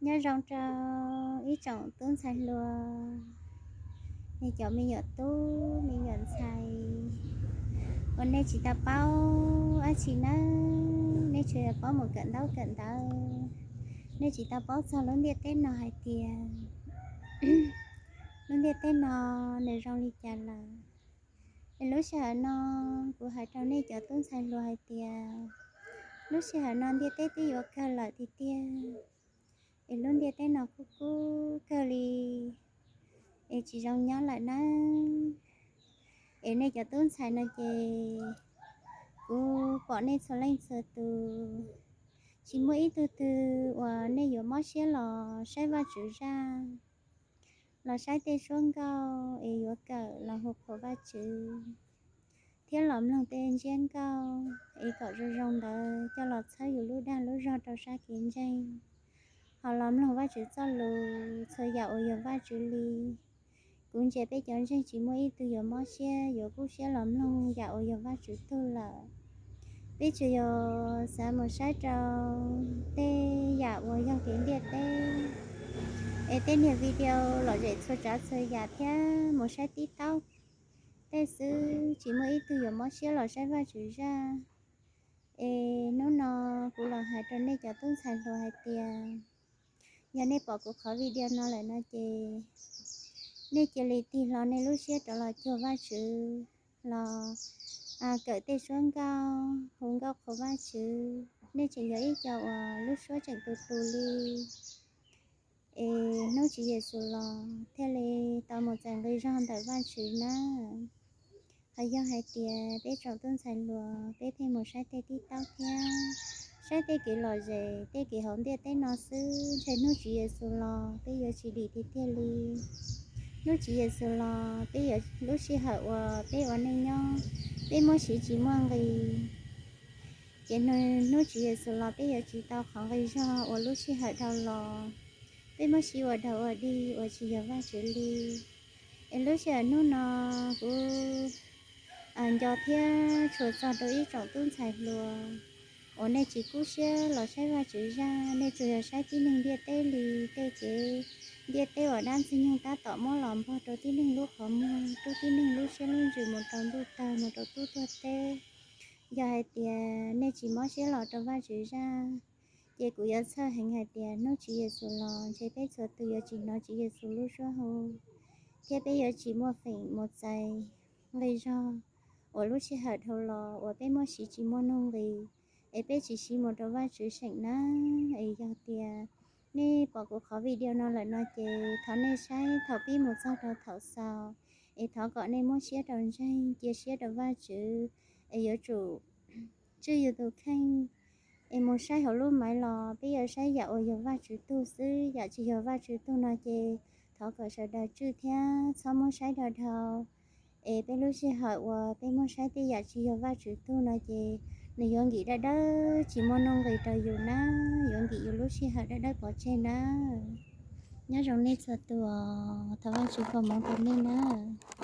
Nyob zoo rau ib tsoom tub ntxhais hluas, nej cov me nyuam tub me nyuam ntxhais uas nej tsis tau paub dab tsi nawb, nej tsuas yog paub mus kawm ntaub kawm ntawv, nej tsis tau paub txog lub ntiaj teb no hais tias lub ntiaj teb no nws zoo li cas lawm. Es lub sij hawm no kuv hais rau nej cov tub ntxhais hluas hais tias lub sij hawm no ntiaj teb twb yuav kawg lawm tiag tiag, es lub ntiaj teb no kuj kub kawg li, es tsis zoo nyob lawm nawb. Es nej cov tub ntxhais no ces kuv pom nej txhua leej txhua tus, tsis muaj ib tug twg uas nej yuav mob siab los saib Vajtswv zaj, los saib tej suab nkauj es yuav kawm los hu qhuas Vajtswv, thiab los mloog tej ntsiab nkauj es kom zoo zoo ntawd coj los txhawb yus lub dag lub zog rau sab kev ntseeg, ho los mloog Vajtswv txoj lus txhua yam uas yog Vajtswv li. Kuv ntsia peb cov ntseeg tsis muaj ib tug yuav mob siab yuav kub siab los mloog yam uas yog Vajtswv tug lawm. Peb tsuas yog xav mus saib rau tej yam uas yog kev ntiaj teb, es tej niag video lom zem txhua tsav txhua yam thiab mus saib TikTok tej xwb, tsis muaj ib tug yuav mob siab los saib Vajtswv zaj. Es hnub no kuv los hais rau nej cov tub ntxhais hluas hais tias, yog nej pom kuv qhov video no lawm no ces nej cia li tig hlo nej lub siab rov los cuag Vajtswv, los kawm tej suab nkauj, hu nkauj qhuas Vajtswv, nej tseem yog ib co uas lub suab tseem tu tu li. Es hnub Tswv Yexus los thiaj li tau mus txais nqi zog ntawm Vajtswv na. Ho yog hais tias peb tsoom tub ntxhais hluas peb pheej mus saib tej TikTok thiab saib tej kev lom zem tej kev hauv ntiaj teb no xwb, ntshe hnub Tswv Yexus los peb yuav tsis dim tiag tiag li. Hnub Tswv Yexus los peb yuav, lub sij hawm uas peb ua neej nyob peb muab siv tsis muaj nqis, ces hnub Tswv Yexus los peb yuav tsis tau qhov nqi zog uas lub sij hawm dhau los peb muab siv ua dog ua dig uas tsis yog Vajtswv li. Es lub sij hawm hnub no kuv nco thiab tshua txog rau ib tsoom tub ntxhais hluas uas nej tsis kub siab los saib Vajtswv zaj, nej tsuas yog saib tib neeg ntiaj teb li, tej kev ntiaj teb uas dab ntxwg nyoog tab tom muab los npog rau tib neeg lub qhov muag, rub tib neeg lub siab lub ntsws mus rau ntuj tawg mus rau tub tuag teb. Yog hais tias nej tsis mob siab los rau Vajtswv zaj, ces kuv yuav txhawj heev hais tias hnub Tswv Yexus los ntshe peb txhua tus yuav tsis hnov Tswv Yexus lub suab hu, thiab peb yuav tsis muaj feem mus txais nqi zog uas lub sij hawm dhau los uas peb muab siv tsis muaj nuj nqis, es peb tsis siv mus rau Vajtswv seem na. Es yog tias nej pom kuv qhov video no lawm no ces thov nej saib thaum pib mus txog rau thaum xaus, es thov kom nej muab siab rau ntseeg, cia siab rau Vajtswv, es yuav tsum tswj yus tus kheej. Es mus saib hauv lub maiv los peb yuav saib yam uas yog Vajtswv tug xwb, yam tsis yog Vajtswv tug no ces thov kom sawv daws tswj thiab txhob muab saib dhau dhau. Es peb lub sij hawm uas peb muab saib tej yam tsis yog Vajtswv tug no ces nws yuav nkim dawb dawb tsis muaj nuj nqis rau yus na, yuav nkim yus lub sij hawm dawb dawb pov tseg na. Nyob zoo nej txhua tus, thov Vajtswv foom hmoov rau nej nawb.